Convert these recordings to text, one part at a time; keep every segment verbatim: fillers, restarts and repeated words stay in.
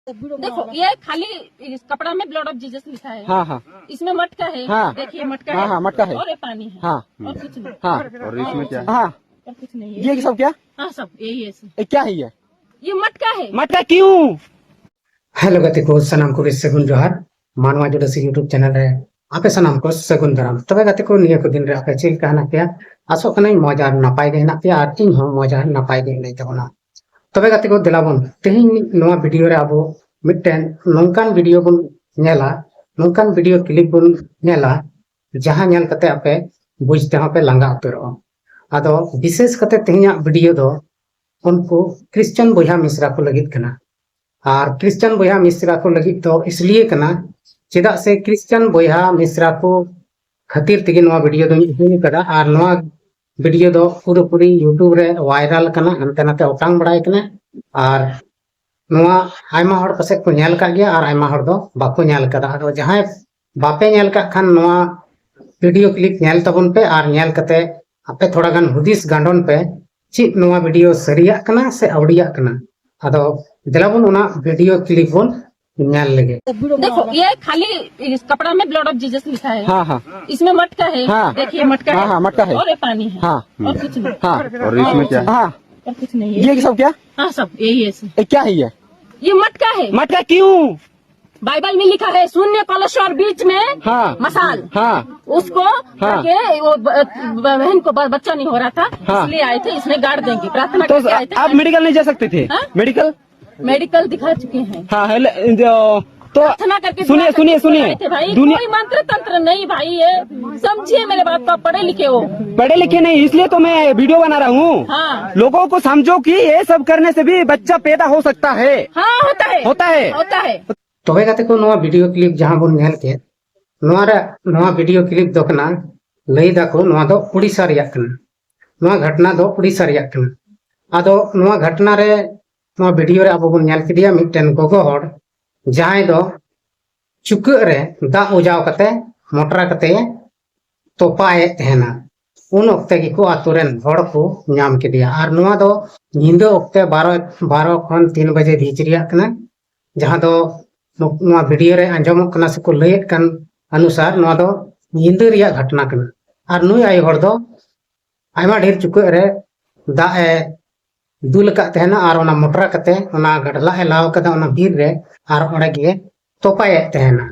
देखो, ये खाली इस कपड़ा में ब्लड ऑफ जीसस लिखा है। हाँ, हाँ। इसमें मटका है। हाँ। देखिए, मटका हाँ, है। हाँ, मटका है। और ये पानी है। हाँ। और कुछ नहीं। हाँ। और इसमें क्या है? हाँ। और कुछ नहीं है। ये सब क्या? हाँ, सब यही है, सब। ये क्या है ये? ये मटका है। मटका क्यों? ᱦᱮᱞᱳ ᱜᱟᱛᱮ ᱠᱚ, ᱥᱟᱱᱟᱢ ᱠᱚᱜᱮ ᱥᱟᱹᱜᱩᱱ ᱡᱚᱦᱟᱨ᱾ ᱢᱟᱱᱣᱟ ᱡᱩᱰᱟᱹᱥᱤ YouTube ᱪᱮᱱᱮᱞ ᱨᱮ ᱟᱯᱮ ᱥᱟᱱᱟᱢ ᱠᱚ ᱥᱟᱹᱜᱩᱱ ᱫᱟᱨᱟᱢ᱾ ᱛᱚᱵᱮ ᱜᱟᱛᱮ ᱠᱚ, ᱱᱤᱭᱟᱹ ᱠᱚ ᱫᱤᱱ ᱨᱮ ᱟᱯᱮ ᱪᱮᱫ ᱞᱮᱠᱟ ᱦᱮᱱᱟᱜ ᱯᱮᱭᱟ? ᱟᱥᱚᱜ ᱠᱟᱹᱱᱟᱹᱧ ᱢᱚᱡᱽ ᱟᱨ ᱱᱟᱯᱟᱭ ᱜᱮ ᱦᱮᱱᱟᱜ ᱯᱮᱭᱟ ᱟᱨ ᱤᱧ ᱦᱚᱸ ᱢᱚᱡᱽ ᱟᱨ ᱱᱟᱯᱟᱭ ᱜᱮ ᱢᱮᱱᱟᱜ ᱛᱟᱵᱚᱱᱟ᱾ ᱛᱚᱵᱮ ᱜᱟᱛᱮ ᱠᱚ, ᱫᱮᱞᱟ ᱵᱚᱱ ᱛᱮᱦᱮᱧ ᱱᱚᱣᱟ ᱵᱷᱤᱰᱤᱭᱳ ᱨᱮ ᱟᱵᱚ ᱢᱤᱫᱴᱮᱱ ᱱᱚᱝᱠᱟᱱ ᱵᱷᱤᱰᱤᱭᱳ ᱵᱚᱱ ᱧᱮᱞᱟ, ᱱᱚᱝᱠᱟᱱ ᱵᱷᱤᱰᱤᱭᱳ ᱠᱞᱤᱯ ᱵᱚᱱ ᱧᱮᱞᱟ, ᱡᱟᱦᱟᱸ ᱧᱮᱞ ᱠᱟᱛᱮ ᱟᱯᱮ ᱵᱩᱡᱽ ᱛᱮᱦᱚᱸ ᱯᱮ ᱞᱟᱸᱜᱟ ᱩᱛᱟᱹᱨᱚᱜᱼᱟ᱾ ᱟᱫᱚ ᱵᱤᱥᱮᱥ ᱠᱟᱛᱮ ᱛᱮᱦᱮᱧᱟᱜ ᱵᱷᱤᱰᱤᱭᱳ ᱫᱚ ᱩᱱᱠᱩ ᱠᱷᱨᱤᱥᱪᱟᱱ ᱵᱚᱭᱦᱟ ᱢᱤᱥᱨᱟ ᱠᱚ ᱞᱟᱹᱜᱤᱫ ᱠᱟᱱᱟ᱾ ᱟᱨ ᱠᱷᱨᱤᱥᱪᱟᱱ ᱵᱚᱭᱦᱟ ᱢᱤᱥᱨᱟ ᱠᱚ ᱞᱟᱹᱜᱤᱫ ᱫᱚ ᱤᱥᱞᱤᱭᱮ ᱠᱟᱱᱟ, ᱪᱮᱫᱟᱜ ᱥᱮ ᱠᱷᱨᱤᱥᱪᱟᱱ ᱵᱚᱭᱦᱟ ᱢᱤᱥᱨᱟ ᱠᱚ ᱠᱷᱟᱹᱛᱤᱨ ᱛᱮᱜᱮ ᱱᱚᱣᱟ ᱵᱷᱤᱰᱤᱭᱳ ᱫᱚᱧ ᱟᱹᱜᱩ ᱟᱠᱟᱫᱟ᱾ ᱟᱨ ᱱᱚᱣᱟ ᱵᱷᱤᱰᱤᱭᱳ ᱫᱚ ᱯᱩᱨᱟᱹᱯᱩᱨᱤ YouTube ᱨᱮ ᱵᱷᱟᱭᱨᱟᱞ ᱠᱟᱱᱟ, ᱦᱟᱱᱛᱮ ᱱᱟᱛᱮ ᱚᱴᱟᱝ ᱵᱟᱲᱟᱭ ᱠᱟᱱᱟ᱾ ᱟᱨ ᱱᱚᱣᱟ ᱟᱭᱢᱟ ᱦᱚᱲ ᱯᱟᱥᱮᱡ ᱠᱚ ᱧᱮᱞ ᱟᱠᱟᱫ ᱜᱮᱭᱟ ᱟᱨ ᱟᱭᱢᱟ ᱦᱚᱲ ᱫᱚ ᱵᱟᱠᱚ ᱧᱮᱞ ᱟᱠᱟᱫᱟ᱾ ᱟᱫᱚ ᱡᱟᱦᱟᱸᱭ ᱵᱟᱯᱮ ᱧᱮᱞ ᱟᱠᱟᱫ ᱠᱷᱟᱱ, ᱱᱚᱣᱟ ᱵᱷᱤᱰᱤᱭᱳ ᱠᱞᱤᱯ ᱧᱮᱞ ᱛᱟᱵᱚᱱ ᱯᱮ ᱟᱨ ᱧᱮᱞ ᱠᱟᱛᱮ ᱟᱯᱮ ᱛᱷᱚᱲᱟ ᱜᱟᱱ ᱦᱩᱫᱤᱥ ᱜᱟᱸᱰᱚᱱ ᱯᱮ, ᱪᱮᱫ ᱱᱚᱣᱟ ᱵᱷᱤᱰᱤᱭᱳ ᱥᱟᱹᱨᱤᱭᱟᱜ ᱠᱟᱱᱟ ᱥᱮ ᱟᱹᱣᱲᱤᱭᱟᱜ ᱠᱟᱱᱟ᱾ ᱟᱫᱚ ᱫᱮᱞᱟ ᱵᱚᱱ ᱚᱱᱟ ᱵᱷᱤᱰᱤᱭᱳ ᱠᱞᱤᱯ ᱵᱚᱱ ᱧᱮᱞ ᱞᱮᱜᱮ᱾ देखो, ये खाली इस कपड़ा में ब्लड ऑफ जीसस लिखा है। हाँ, हाँ। इसमें मटका है। हाँ। देखिए, मटका हाँ, है। हाँ, मटका है। और ये पानी है। हाँ। और कुछ नहीं। हाँ। और इसमें क्या है? हाँ। और कुछ नहीं है। ये सब क्या? हाँ, सब यही है, सब। ये क्या है ये? ये मटका है। मटका क्यों? बाइबल में लिखा है, शून्य कलश और बीच में हाँ। मशाल। हाँ। उसको हाँ। करके वो ब-, ब-, बहन को ब-, बच्चा नहीं हो रहा था, हाँ। इसलिए आए थे, इसमें गाड़ देंगे, प्रार्थना तो करके आए थे। आप मेडिकल नहीं जा सकते थे? हाँ? मेडिकल? मेडिकल दिखा चुके हैं। हाँ, हेलो, जो, तो प्रार्थना करके सुनिए, दुआ करके सुनिए, सुनिए। आए थे भाई, दुनिया कोई मंत्र तंत्र नहीं भाई, ये समझिए मेरे बात को, आप पढ़े लिखे हो। पढ़े लिखे नहीं, इसलिए तो मैं वीडियो बना रहा हूँ। हाँ। लोगों को समझो कि ये सब करने से भी बच्चा पैदा हो सकता है। हाँ, होता है। होता है। होता है। ᱛᱚᱵᱮ ᱜᱟᱛᱮ ᱠᱚ, ᱱᱚᱣᱟ ᱵᱷᱤᱰᱤᱭᱳ ᱠᱞᱤᱯ ᱡᱟᱦᱟᱸ ᱵᱚᱱ ᱧᱮᱞ ᱠᱮᱫ, ᱱᱚᱣᱟ ᱨᱮ, ᱱᱚᱣᱟ ᱵᱷᱤᱰᱤᱭᱳ ᱠᱞᱤᱯ ᱫᱚ ᱠᱟᱱᱟ, ᱞᱟᱹᱭ ᱫᱟᱠᱚ ᱱᱚᱣᱟ ᱫᱚ ᱩᱲᱤᱥᱥᱟ ᱨᱮᱭᱟᱜ ᱠᱟᱱᱟ᱾ ᱱᱚᱣᱟ ᱜᱷᱚᱴᱱᱟ ᱫᱚ ᱩᱲᱤᱥᱥᱟ ᱨᱮᱭᱟᱜ ᱠᱟᱱᱟ᱾ ᱟᱫᱚ ᱱᱚᱣᱟ ᱜᱷᱚᱴᱱᱟ ᱨᱮ, ᱱᱚᱣᱟ ᱵᱷᱤᱰᱤᱭᱳ ᱨᱮ ᱟᱵᱚ ᱵᱚᱱ ᱧᱮᱞ ᱠᱮᱫᱮᱭᱟ ᱢᱤᱫᱴᱮᱱ ᱜᱚᱜᱚ ᱦᱚᱲ, ᱡᱟᱦᱟᱸᱭ ᱫᱚ ᱪᱩᱠᱟᱹᱜ ᱨᱮ ᱫᱟᱜ ᱚᱡᱟᱣ ᱠᱟᱛᱮ, ᱢᱚᱴᱨᱟ ᱠᱟᱛᱮ ᱛᱚᱯᱟᱭᱮᱫ ᱛᱟᱦᱮᱱᱟ᱾ ᱩᱱ ᱚᱠᱛᱮ ᱜᱮᱠᱚ ᱟᱛᱳ ᱨᱮᱱ ᱦᱚᱲ ᱠᱚ ᱧᱟᱢ ᱠᱮᱫᱮᱭᱟ᱾ ᱟᱨ ᱱᱚᱣᱟ ᱫᱚ ᱧᱤᱫᱟᱹ ᱚᱠᱛᱮ ᱵᱟᱨᱚ, ᱵᱟᱨᱚ ᱠᱷᱚᱱ ᱛᱤᱱ ᱵᱟᱡᱮ ᱵᱷᱤᱛᱨᱤ ᱨᱮᱭᱟᱜ ᱠᱟᱱᱟ᱾ ᱡᱟᱦᱟᱸ ᱫᱚ ᱱᱚᱣᱟ ᱵᱷᱤᱰᱤᱭᱳ ᱨᱮ ᱟᱸᱡᱚᱢᱚᱜ ᱠᱟᱱᱟ ᱥᱮᱠᱚ ᱞᱟᱹᱭᱮᱫ ᱠᱟᱱ ᱚᱱᱩᱥᱟᱨ, ᱱᱚᱣᱟ ᱫᱚ ᱧᱤᱫᱟᱹ ᱨᱮᱭᱟᱜ ᱜᱷᱚᱴᱚᱱᱟ ᱠᱟᱱᱟ᱾ ᱟᱨ ᱱᱩᱭ ᱟᱭᱳ ᱦᱚᱲ ᱫᱚ ᱟᱭᱢᱟ ᱰᱷᱮᱨ ᱪᱩᱠᱟᱹᱜ ᱨᱮ ᱫᱟᱜ ᱮ ᱫᱩᱞ ᱟᱠᱟᱫ ᱛᱟᱦᱮᱱᱟ ᱟᱨ ᱚᱱᱟ ᱢᱚᱴᱨᱟ ᱠᱟᱛᱮ ᱚᱱᱟ ᱜᱟᱰᱞᱟᱜ ᱮ ᱞᱟᱣ ᱠᱟᱫᱟ ᱚᱱᱟ ᱵᱤᱨ ᱨᱮ, ᱟᱨ ᱚᱸᱰᱮ ᱜᱮ ᱛᱚᱯᱟᱭᱮᱫ ᱛᱟᱦᱮᱱᱟ᱾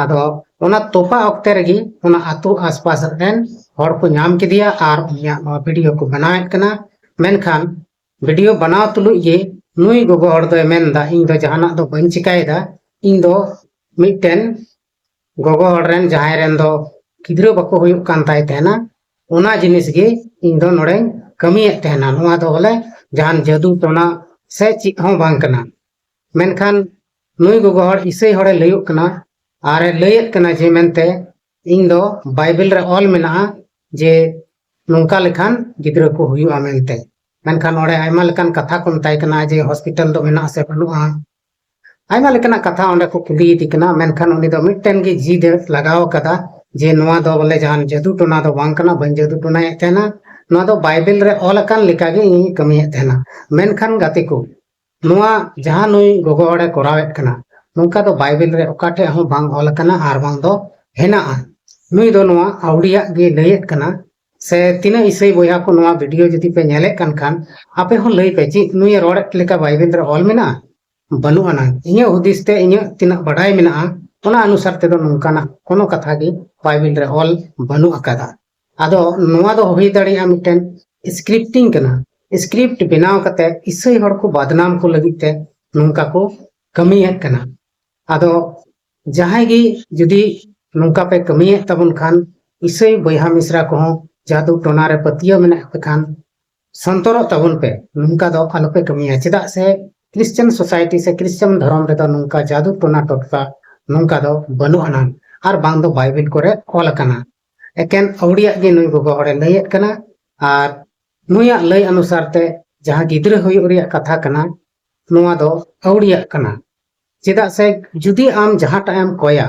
ᱟᱫᱚ ᱚᱱᱟ ᱛᱚᱯᱟ ᱚᱠᱛᱮ ᱨᱮᱜᱮ ᱚᱱᱟ ᱟᱹᱛᱩ ᱟᱥᱯᱟᱥ ᱨᱮᱱ ᱦᱚᱲ ᱠᱚ ᱧᱟᱢ ᱠᱮᱫᱮᱭᱟ ᱟᱨ ᱩᱱᱤᱭᱟᱜ ᱱᱚᱣᱟ ᱵᱷᱤᱰᱤᱭᱳ ᱠᱚ ᱵᱮᱱᱟᱣᱮᱫ ᱠᱟᱱᱟ᱾ ᱢᱮᱱᱠᱷᱟᱱ ᱵᱷᱤᱰᱤᱭᱳ ᱵᱮᱱᱟᱣ ᱛᱩᱞᱩᱡ ᱜᱮ ᱱᱩᱭ ᱜᱚᱜᱚ ᱦᱚᱲ ᱫᱚᱭ ᱢᱮᱱᱫᱟ, "ᱤᱧ ᱫᱚ ᱡᱟᱦᱟᱱᱟᱜ ᱫᱚ ᱵᱟᱹᱧ ᱪᱤᱠᱟᱭᱮᱫᱟ, ᱤᱧ ᱫᱚ ᱢᱤᱫᱴᱮᱱ ᱜᱚᱜᱚ ᱦᱚᱲ ᱨᱮᱱ ᱡᱟᱦᱟᱸᱭ ᱨᱮᱱ ᱫᱚ ᱜᱤᱫᱽᱨᱟᱹ ᱵᱟᱠᱚ ᱦᱩᱭᱩᱜ ᱠᱟᱱ ᱛᱟᱭ ᱛᱟᱦᱮᱱᱟ, ᱚᱱᱟ ᱡᱤᱱᱤᱥ ᱜᱮ ᱤᱧ ᱫᱚ ᱱᱚᱰᱮᱧ ᱠᱟᱹᱢᱤᱭᱮᱫ ᱛᱟᱦᱮᱱᱟ, ᱱᱚᱣᱟ ᱫᱚ ᱵᱚᱞᱮ ᱡᱟᱦᱟᱱ ᱡᱟᱹᱫᱩ ᱴᱚᱱᱟ ᱥᱮ ᱪᱮᱫ ᱦᱚᱸ ᱵᱟᱝ ᱠᱟᱱᱟ᱾" ᱢᱮᱱᱠᱷᱟᱱ ᱱᱩᱭ ᱜᱚᱜᱚ ᱦᱚᱲ ᱤᱥᱟᱹᱭ ᱦᱚᱲᱮ ᱞᱟᱹᱭᱚᱜ ᱠᱟᱱᱟ ᱟᱨᱮ ᱞᱟᱹᱭᱮᱫ ᱠᱟᱱᱟ ᱡᱮ ᱢᱮᱱᱛᱮ, "ᱤᱧ ᱫᱚ ᱵᱟᱭᱵᱮᱞ ᱨᱮ ᱚᱞ ᱢᱮᱱᱟᱜᱼᱟ ᱡᱮ ᱱᱚᱝᱠᱟ ᱞᱮᱠᱷᱟᱱ ᱜᱤᱫᱽᱨᱟᱹ ᱠᱚ ᱦᱩᱭᱩᱜᱼᱟ ᱢᱮᱱᱛᱮ᱾" ᱢᱮᱱᱠᱷᱟᱱ ᱚᱸᱰᱮ ᱟᱭᱢᱟ ᱞᱮᱠᱟᱱ ᱠᱟᱛᱷᱟ ᱠᱚ ᱢᱮᱛᱟᱭ ᱠᱟᱱᱟ ᱡᱮ ᱦᱚᱥᱯᱤᱴᱟᱞ ᱫᱚ ᱢᱮᱱᱟᱜᱼᱟ ᱥᱮ ᱵᱟᱹᱱᱩᱜᱼᱟ, ᱟᱭᱢᱟ ᱞᱮᱠᱟᱱᱟᱜ ᱠᱟᱛᱷᱟ ᱚᱸᱰᱮ ᱠᱚ ᱠᱩᱞᱤᱭᱮᱫᱮ ᱠᱟᱱᱟ᱾ ᱢᱮᱱᱠᱷᱟᱱ ᱩᱱᱤ ᱫᱚ ᱢᱤᱫᱴᱮᱱ ᱜᱮ ᱡᱤᱫ ᱮ ᱞᱟᱜᱟᱣ ᱟᱠᱟᱫᱟ ᱡᱮ ᱱᱚᱣᱟ ᱫᱚ ᱵᱚᱞᱮ ᱡᱟᱦᱟᱱ ᱡᱟᱹᱫᱩ ᱴᱚᱱᱟ ᱫᱚ ᱵᱟᱝ ᱠᱟᱱᱟ, ᱵᱟᱹᱧ ᱡᱟᱹᱫᱩ ᱴᱚᱱᱟᱭᱮᱫ ᱛᱟᱦᱮᱱᱟ, ᱱᱚᱣᱟ ᱫᱚ ᱵᱟᱭᱵᱮᱞ ᱨᱮ ᱚᱞ ᱟᱠᱟᱱ ᱞᱮᱠᱟᱜᱮ ᱤᱧᱤᱧ ᱠᱟᱹᱢᱤᱭᱮᱫ ᱛᱟᱦᱮᱱᱟ᱾ ᱢᱮᱱᱠᱷᱟᱱ ᱜᱟᱛᱮ ᱠᱚ, ᱱᱚᱣᱟ ᱡᱟᱦᱟᱸ ᱱᱩᱭ ᱜᱚᱜᱚ ᱦᱚᱲᱮ ᱠᱚᱨᱟᱣᱮᱫ ᱠᱟᱱᱟ, ᱱᱚᱝᱠᱟ ᱫᱚ ᱵᱟᱭᱵᱮᱞ ᱨᱮ ᱚᱠᱟ ᱴᱷᱮᱡ ᱦᱚᱸ ᱵᱟᱝ ᱚᱞ ᱟᱠᱟᱱᱟ ᱟᱨ ᱵᱟᱝ ᱫᱚ ᱦᱮᱱᱟᱜᱼᱟ᱾ ᱱᱩᱭ ᱫᱚ ᱱᱚᱣᱟ ᱟᱹᱣᱲᱤᱭᱟᱜ ᱜᱮ ᱞᱟᱹᱭᱮᱫ ᱠᱟᱱᱟ᱾ ᱥᱮ ᱛᱤᱱᱟᱹᱜ ᱤᱥᱟᱹᱭ ᱵᱚᱭᱦᱟ ᱠᱚ ᱱᱚᱣᱟ ᱵᱷᱤᱰᱤᱭᱳ ᱡᱩᱫᱤ ᱯᱮ ᱧᱮᱞᱮᱫ ᱠᱟᱱ ᱠᱷᱟᱱ, ᱟᱯᱮ ᱦᱚᱸ ᱞᱟᱹᱭ ᱯᱮ, ᱪᱮᱫ ᱱᱩᱭᱮ ᱨᱚᱲᱮᱫ ᱞᱮᱠᱟ ᱵᱟᱭᱵᱮᱞ ᱨᱮ ᱚᱞ ᱢᱮᱱᱟᱜᱼᱟ? ᱵᱟᱹᱱᱩᱜ ᱟᱱᱟᱝ᱾ ᱤᱧᱟᱹᱜ ᱦᱩᱫᱤᱥ ᱛᱮ, ᱤᱧᱟᱹᱜ ᱛᱤᱱᱟᱹᱜ ᱵᱟᱰᱟᱭ ᱢᱮᱱᱟᱜᱼᱟ, ᱚᱱᱟ ᱚᱱᱩᱥᱟᱨ ᱛᱮᱫᱚ ᱱᱚᱝᱠᱟᱱᱟᱜ ᱠᱳᱱᱳ ᱠᱟᱛᱷᱟ ᱜᱮ ᱵᱟᱭᱵᱮᱞ ᱨᱮ ᱚᱞ ᱵᱟᱹᱱᱩᱜ ᱟᱠᱟᱫᱟ᱾ ᱟᱫᱚ ᱱᱚᱣᱟ ᱫᱚ ᱦᱩᱭ ᱫᱟᱲᱮᱭᱟᱜᱼᱟ ᱢᱤᱫᱴᱮᱱ ᱥᱠᱨᱤᱯᱴᱤᱝ ᱠᱟᱱᱟ᱾ ᱥᱠᱨᱤᱯᱴ ᱵᱮᱱᱟᱣ ᱠᱟᱛᱮ ᱤᱥᱟᱹᱭ ᱦᱚᱲ ᱠᱚ ᱵᱟᱫᱱᱟᱢ ᱠᱚ ᱞᱟᱹᱜᱤᱫ ᱛᱮ ᱱᱚᱝᱠᱟ ᱠᱚ ᱠᱟᱹᱢᱤᱭᱮᱫ ᱠᱟᱱᱟ᱾ ᱟᱫᱚ ᱡᱟᱦᱟᱸᱭ ᱜᱮ ᱡᱩᱫᱤ ᱱᱚᱝᱠᱟ ᱯᱮ ᱠᱟᱹᱢᱤᱭᱮᱫ ᱛᱟᱵᱚᱱ ᱠᱷᱟᱱ, ᱤᱥᱟᱹᱭ ᱵᱚᱭᱦᱟ ᱢᱤᱥᱨᱟ ᱠᱚᱦᱚᱸ ᱡᱟᱫᱩ ᱴᱚᱱᱟ ᱨᱮ ᱯᱟᱹᱛᱭᱟᱹᱣ ᱢᱮᱱᱟᱜ ᱯᱮ ᱠᱷᱟᱱ, ᱥᱚᱱᱛᱚᱨᱚᱜ ᱛᱟᱵᱚᱱ ᱯᱮ, ᱱᱚᱝᱠᱟ ᱫᱚ ᱟᱞᱚᱯᱮ ᱠᱟᱹᱢᱤᱭᱟ᱾ ᱪᱮᱫᱟᱜ ᱥᱮ ᱠᱷᱨᱤᱥᱪᱟᱱ ᱥᱳᱥᱟᱭᱴᱤ ᱥᱮ ᱠᱷᱨᱤᱥᱪᱟᱱ ᱫᱷᱚᱨᱚᱢ ᱨᱮᱫᱚ ᱱᱚᱝᱠᱟ ᱡᱟᱫᱩ ᱴᱚᱱᱟ ᱴᱚᱴᱠᱟ ᱱᱚᱝᱠᱟ ᱫᱚ ᱵᱟᱹᱱᱩᱜ ᱟᱱᱟᱝ, ᱟᱨ ᱵᱟᱝ ᱫᱚ ᱵᱟᱭᱵᱮᱞ ᱠᱚᱨᱮ ᱚᱞ ᱟᱠᱟᱱᱟ᱾ ᱮᱠᱮᱱ ᱟᱹᱣᱲᱤᱭᱟᱜ ᱜᱮ ᱱᱩᱭ ᱜᱚᱜᱚ ᱦᱚᱲᱮ ᱞᱟᱹᱭᱮᱫ ᱠᱟᱱᱟ, ᱟᱨ ᱱᱩᱭᱟᱜ ᱞᱟᱹᱭ ᱚᱱᱩᱥᱟᱨ ᱛᱮ ᱡᱟᱦᱟᱸ ᱜᱤᱫᱽᱨᱟᱹ ᱦᱩᱭᱩᱜ ᱨᱮᱭᱟᱜ ᱠᱟᱛᱷᱟ ᱠᱟᱱᱟ, ᱱᱚᱣᱟ ᱫᱚ ᱟᱹᱣᱲᱤᱭᱟᱜ ᱠᱟᱱᱟ᱾ ᱪᱮᱫᱟᱜ ᱥᱮ ᱡᱩᱫᱤ ᱟᱢ ᱡᱟᱦᱟᱸᱴᱟᱜ ᱮᱢ ᱠᱚᱭᱟ,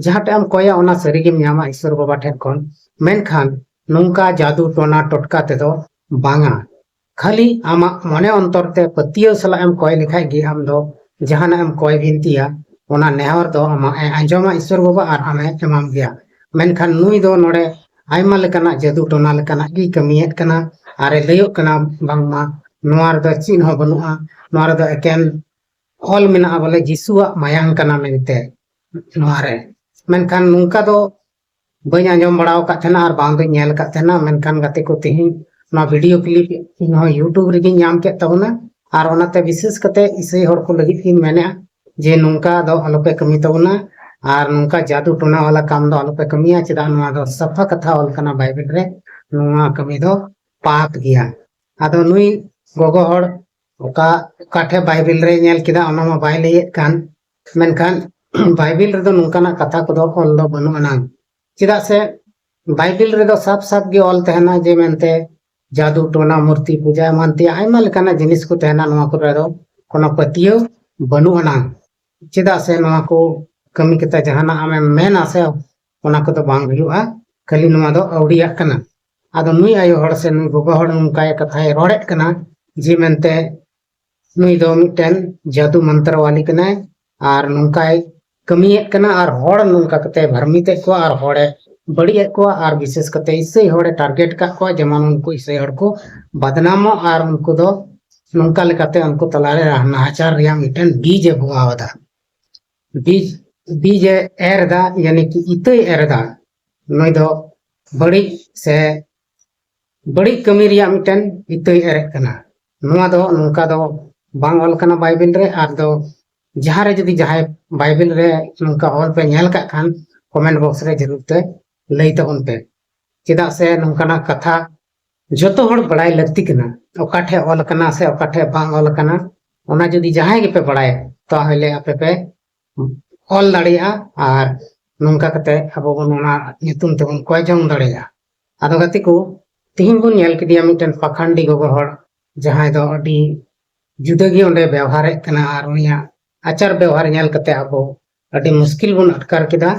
ᱡᱟᱦᱟᱸᱴᱟᱜ ᱮᱢ ᱠᱚᱭᱟ ᱚᱱᱟ ᱥᱟᱹᱨᱤᱜᱮᱢ ᱧᱟᱢᱟ ᱤᱥᱥᱚᱨ ᱵᱟᱵᱟ ᱴᱷᱮᱱ ᱠᱷᱚᱱ, ᱢᱮᱱᱠᱷᱟᱱ ᱱᱚᱝᱠᱟ ᱡᱟᱫᱩ ᱴᱚᱱᱟ ᱴᱚᱴᱠᱟ ᱛᱮᱫᱚ ᱵᱟᱝᱟ᱾ ᱠᱷᱟᱹᱞᱤ ᱟᱢᱟᱜ ᱢᱚᱱᱮ ᱚᱱᱛᱚᱨ ᱛᱮ ᱯᱟᱹᱛᱭᱟᱹᱣ ᱥᱟᱞᱟᱜ ᱮᱢ ᱠᱚᱭ ᱞᱮᱠᱷᱟᱡ ᱜᱮ ᱟᱢ ᱫᱚ ᱡᱟᱦᱟᱱᱟᱜ ᱮᱢ ᱠᱚᱭ ᱵᱤᱱᱛᱤᱭᱟ, ᱚᱱᱟ ᱱᱮᱦᱚᱨ ᱫᱚ ᱟᱢᱟᱜ ᱮ ᱟᱸᱡᱚᱢᱟ ᱤᱥᱚᱨ ᱵᱟᱵᱟ ᱟᱨ ᱟᱢᱮ ᱮᱢᱟᱢ ᱜᱮᱭᱟ᱾ ᱢᱮᱱᱠᱷᱟᱱ ᱱᱩᱭ ᱫᱚ ᱱᱚᱰᱮ ᱟᱭᱢᱟ ᱞᱮᱠᱟᱱᱟᱜ ᱡᱟᱹᱫᱩ ᱴᱚᱱᱟ ᱞᱮᱠᱟᱱᱟᱜ ᱜᱮᱭ ᱠᱟᱹᱢᱤᱭᱮᱫ ᱠᱟᱱᱟ ᱟᱨ ᱮ ᱞᱟᱹᱭᱚᱜ ᱠᱟᱱᱟ ᱵᱟᱝᱢᱟ ᱱᱚᱣᱟ ᱨᱮᱫᱚ ᱪᱮᱫ ᱦᱚᱸ ᱵᱟᱹᱱᱩᱜᱼᱟ, ᱱᱚᱣᱟ ᱨᱮᱫᱚ ᱮᱠᱮᱱ ᱚᱞ ᱢᱮᱱᱟᱜᱼᱟ ᱵᱚᱞᱮ ᱡᱤᱥᱩᱣᱟᱜ ᱢᱟᱭᱟᱝ ᱠᱟᱱᱟ ᱢᱮᱱᱛᱮ ᱱᱚᱣᱟ ᱨᱮ᱾ ᱢᱮᱱᱠᱷᱟᱱ ᱱᱚᱝᱠᱟ ᱫᱚ ᱵᱟᱹᱧ ᱟᱸᱡᱚᱢ ᱵᱟᱲᱟ ᱟᱠᱟᱫ ᱛᱟᱦᱮᱱᱟ ᱟᱨ ᱵᱟᱝ ᱫᱚᱧ ᱧᱮᱞ ᱟᱠᱟᱫ ᱛᱟᱦᱮᱱᱟ᱾ ᱢᱮᱱᱠᱷᱟᱱ ᱜᱟᱛᱮ ᱠᱚ, ᱛᱮᱦᱮᱧ ᱱᱚᱣᱟ ᱵᱷᱤᱰᱤᱭᱳ ᱠᱞᱤᱯ ᱤᱧ ᱦᱚᱸ ᱭᱩᱴᱩᱵᱽ ᱨᱮᱜᱮᱧ ᱧᱟᱢ ᱠᱮᱫ ᱛᱟᱵᱚᱱᱟ ᱟᱨ ᱚᱱᱟᱛᱮ ᱵᱤᱥᱮᱥ ᱠᱟᱛᱮ ᱤᱥᱟᱹᱭ ᱦᱚᱲ ᱠᱚ ᱞᱟᱹᱜᱤᱫ ᱤᱧ ᱢᱮᱱᱮᱫᱼᱟ ᱡᱮ ᱱᱚᱝᱠᱟ ᱫᱚ ᱟᱞᱚᱯᱮ ᱠᱟᱹᱢᱤ ᱛᱟᱵᱚᱱᱟ ᱟᱨ ᱱᱚᱝᱠᱟ ᱡᱟᱫᱩ ᱴᱚᱱᱟ ᱣᱟᱞᱟ ᱠᱟᱢ ᱫᱚ ᱟᱞᱚᱯᱮ ᱠᱟᱹᱢᱤᱭᱟ᱾ ᱪᱮᱫᱟᱜ ᱱᱚᱣᱟ ᱫᱚ ᱥᱟᱯᱷᱟ ᱠᱟᱛᱷᱟ ᱚᱞ ᱠᱟᱱᱟ ᱵᱟᱭᱵᱮᱞ ᱨᱮ, ᱱᱚᱣᱟ ᱠᱟᱹᱢᱤ ᱫᱚ ᱯᱟᱯ ᱜᱮᱭᱟ᱾ ᱟᱫᱚ ᱱᱩᱭ ᱜᱚᱜᱚ ᱦᱚᱲ ᱚᱠᱟ ᱚᱠᱟ ᱴᱷᱮᱡ ᱵᱟᱭᱵᱮᱞ ᱨᱮ ᱧᱮᱞ ᱠᱮᱫᱟ ᱚᱱᱟ ᱢᱟ ᱵᱟᱭ ᱞᱟᱹᱭᱮᱫ ᱠᱟᱱ, ᱢᱮᱱᱠᱷᱟᱱ ᱵᱟᱭᱵᱮᱞ ᱨᱮᱫᱚ ᱱᱚᱝᱠᱟᱱᱟᱜ ᱠᱟᱛᱷᱟ ᱠᱚᱫᱚ ᱚᱞ ᱫᱚ ᱵᱟᱹᱱᱩᱜ ᱟᱱᱟᱝ᱾ ᱪᱮᱫᱟᱜ ᱥᱮ ᱵᱟᱭᱵᱮᱞ ᱨᱮᱫᱚ ᱥᱟᱯ ᱥᱟᱯ ᱜᱮ ᱚᱞ ᱛᱟᱦᱮᱱᱟ ᱡᱮ ᱢᱮᱱᱛᱮ ᱡᱟᱫᱩ ᱴᱚᱱᱟ, ᱢᱩᱨᱛᱤ ᱯᱩᱡᱟ, ᱮᱢᱟᱱ ᱛᱮᱭᱟᱜ ᱟᱭᱢᱟ ᱞᱮᱠᱟᱱᱟᱜ ᱡᱤᱱᱤᱥ ᱠᱚ ᱛᱟᱦᱮᱱᱟ, ᱱᱚᱣᱟ ᱠᱚᱨᱮ ᱫᱚ ᱠᱳᱱᱳ ᱯᱟᱹᱛᱭᱟᱹᱣ ᱵᱟᱹᱱᱩᱜ ᱟᱱᱟᱝ᱾ ᱪᱮᱫᱟᱜ ᱥᱮ ᱱᱚᱣᱟ ᱠᱚ ᱠᱟᱹᱢᱤ ᱠᱟᱛᱮ ᱡᱟᱦᱟᱱᱟᱜ ᱟᱢᱮᱢ ᱢᱮᱱᱟ ᱥᱮ, ᱚᱱᱟ ᱠᱚᱫᱚ ᱵᱟᱝ ᱦᱩᱭᱩᱜᱼᱟ, ᱠᱷᱟᱹᱞᱤ ᱱᱚᱣᱟ ᱫᱚ ᱟᱹᱣᱲᱤᱭᱟᱜ ᱠᱟᱱᱟ᱾ ᱟᱫᱚ ᱱᱩᱭ ᱟᱭᱳ ᱦᱚᱲ ᱥᱮ ᱱᱩᱭ ᱜᱚᱜᱚ ᱦᱚᱲ ᱱᱚᱝᱠᱟᱭ ᱠᱟᱛᱷᱟᱭ ᱨᱚᱲᱮᱫ ᱠᱟᱱᱟ ᱡᱮ ᱢᱮᱱᱛᱮ ᱱᱩᱭ ᱫᱚ ᱢᱤᱫᱴᱮᱱ ᱡᱟᱫᱩ ᱢᱚᱱᱛᱨᱚ ᱣᱟᱞᱤ ᱠᱟᱱᱟᱭ ᱟᱨ ᱱᱚᱝᱠᱟᱭ ᱠᱟᱹᱢᱤᱭᱮᱫ ᱠᱟᱱᱟ ᱟᱨ ᱦᱚᱲ ᱱᱚᱝᱠᱟ ᱠᱟᱛᱮ ᱵᱷᱨᱢᱤᱛᱮᱫ ᱠᱚᱣᱟ ᱟᱨ ᱦᱚᱲᱮ ᱵᱟᱹᱲᱤᱡ ᱮᱫ ᱠᱚᱣᱟ ᱟᱨ ᱵᱤᱥᱮᱥ ᱠᱟᱛᱮ ᱤᱥᱟᱹᱭ ᱦᱚᱲᱮ ᱴᱟᱨᱜᱮᱴ ᱟᱠᱟᱫ ᱠᱚᱣᱟ, ᱡᱮᱢᱚᱱ ᱩᱱᱠᱩ ᱤᱥᱟᱹᱭ ᱦᱚᱲ ᱠᱚ ᱵᱟᱫᱱᱟᱢᱚᱜ ᱟᱨ ᱩᱱᱠᱩ ᱫᱚ ᱱᱚᱝᱠᱟ ᱞᱮᱠᱟᱛᱮ ᱩᱱᱠᱩ ᱛᱟᱞᱟᱨᱮ ᱱᱟᱦᱟᱪᱟᱨ ᱨᱮᱭᱟᱜ ᱢᱤᱫᱴᱮᱱ ᱵᱤᱡ ᱮ ᱵᱚᱣᱟᱣ ᱮᱫᱟ᱾ ᱵᱤᱡ ᱵᱤᱡ ᱮ ᱮᱨ ᱮᱫᱟ, ᱭᱟᱱᱤ ᱠᱤ ᱤᱛᱟᱹᱭ ᱮᱨ ᱮᱫᱟ᱾ ᱱᱩᱭ ᱫᱚ ᱵᱟᱹᱲᱤᱡ ᱥᱮ ᱵᱟᱹᱲᱤᱡ ᱠᱟᱹᱢᱤ ᱨᱮᱭᱟᱜ ᱢᱤᱫᱴᱮᱱ ᱤᱛᱟᱹᱭ ᱮᱨᱮᱫ ᱠᱟᱱᱟ᱾ ᱱᱚᱣᱟ ᱫᱚ ᱱᱚᱝᱠᱟ ᱫᱚ ᱵᱟᱝ ᱚᱞ ᱠᱟᱱᱟ ᱵᱟᱭᱵᱮᱞ ᱨᱮ᱾ ᱟᱨ ᱫᱚ ᱡᱟᱦᱟᱸ ᱨᱮ ᱡᱩᱫᱤ ᱡᱟᱦᱟᱸᱭ ᱵᱟᱭᱵᱮᱞ ᱨᱮ ᱱᱚᱝᱠᱟ ᱚᱞ ᱯᱮ ᱧᱮᱞ ᱠᱟᱜ ᱠᱷᱟᱱ ᱠᱚᱢᱮᱱᱴ ᱵᱚᱠᱥ ᱨᱮ ᱡᱟᱹᱨᱩᱲ ᱛᱮ ᱞᱟᱹᱭ ᱛᱟᱵᱚᱱ ᱯᱮ᱾ ᱪᱮᱫᱟᱜ ᱥᱮ ᱱᱚᱝᱠᱟᱱᱟᱜ ᱠᱟᱛᱷᱟ ᱡᱚᱛᱚ ᱦᱚᱲ ᱵᱟᱲᱟᱭ ᱞᱟᱹᱠᱛᱤ ᱠᱟᱱᱟ, ᱚᱠᱟ ᱴᱷᱮᱡ ᱚᱞ ᱟᱠᱟᱱᱟ ᱥᱮ ᱚᱠᱟ ᱴᱷᱮᱡ ᱵᱟᱝ ᱚᱞ ᱟᱠᱟᱱᱟ᱾ ᱚᱱᱟ ᱡᱩᱫᱤ ᱡᱟᱦᱟᱸᱭ ᱜᱮᱯᱮ ᱵᱟᱲᱟᱭᱟ, ᱛᱟᱦᱚᱞᱮ ᱟᱯᱮ ᱯᱮ ᱚᱞ ᱫᱟᱲᱮᱭᱟᱜᱼᱟ ᱟᱨ ᱱᱚᱝᱠᱟ ᱠᱟᱛᱮ ᱟᱵᱚ ᱵᱚᱱ ᱚᱱᱟ ᱧᱩᱛᱩᱢ ᱛᱮᱵᱚᱱ ᱠᱚᱭ ᱡᱚᱝ ᱫᱟᱲᱮᱭᱟᱜᱼᱟ᱾ ᱟᱫᱚ ᱜᱟᱛᱮ ᱠᱚ, ᱛᱤᱦᱤᱧ ᱵᱚᱱ ᱧᱮᱞ ᱠᱮᱫᱮᱭᱟ ᱢᱤᱫᱴᱮᱱ ᱯᱟᱠᱷᱟᱱᱰᱤ ᱜᱚᱜᱚ ᱦᱚᱲ, ᱡᱟᱦᱟᱸᱭ ᱫᱚ ᱟᱹᱰᱤ ᱡᱩᱫᱟᱹ ᱜᱮ ᱚᱸᱰᱮ ᱵᱮᱣᱦᱟᱨᱮᱫ ᱠᱟᱱᱟ ᱟᱨ ᱩᱱᱤᱭᱟᱜ ᱟᱪᱟᱨ ᱵᱮᱣᱦᱟᱨ ᱧᱮᱞ ᱠᱟᱛᱮ ᱟᱵᱚ ᱟᱹᱰᱤ ᱢᱩᱥᱠᱤᱞ ᱵᱚᱱ ᱟᱴᱠᱟᱨ ᱠᱮᱫᱟ᱾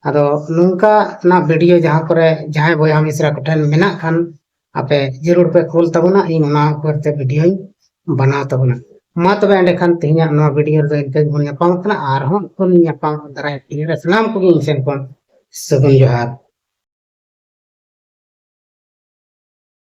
ᱟᱫᱚ ᱱᱚᱝᱠᱟᱱᱟᱜ ᱵᱷᱤᱰᱤᱭᱳ ᱡᱟᱦᱟᱸ ᱠᱚᱨᱮ ᱡᱟᱦᱟᱸᱭ ᱵᱚᱭᱦᱟ ᱢᱤᱥᱨᱟ ᱠᱚᱴᱷᱮᱱ ᱢᱮᱱᱟᱜ ᱠᱷᱟᱱ ᱟᱯᱮ ᱡᱟᱹᱨᱩᱲ ᱯᱮ ᱠᱩᱞ ᱛᱟᱵᱚᱱᱟ, ᱤᱧ ᱚᱱᱟ ᱩᱯᱚᱨ ᱛᱮ ᱵᱷᱤᱰᱤᱭᱳᱧ ᱵᱮᱱᱟᱣ ᱛᱟᱵᱚᱱᱟ᱾ ᱢᱟ ᱛᱚᱵᱮ ᱮᱸᱰᱮᱠᱷᱟᱱ ᱛᱮᱦᱮᱧᱟᱜ ᱱᱚᱣᱟ ᱵᱷᱤᱰᱤᱭᱳ ᱨᱮᱫᱚ ᱤᱱᱠᱟᱹ ᱜᱮᱵᱚᱱ ᱧᱟᱯᱟᱢ ᱠᱟᱱᱟ, ᱟᱨᱦᱚᱸ ᱵᱚᱱ ᱧᱟᱯᱟᱢ ᱫᱟᱨᱟᱭ ᱵᱷᱤᱰᱤᱭᱳ ᱨᱮ᱾ ᱥᱟᱱᱟᱢ ᱠᱚᱜᱮ ᱤᱧ ᱥᱮᱱ ᱠᱷᱚᱱ ᱥᱟᱹᱜᱩᱱ ᱡᱚᱦᱟᱨ᱾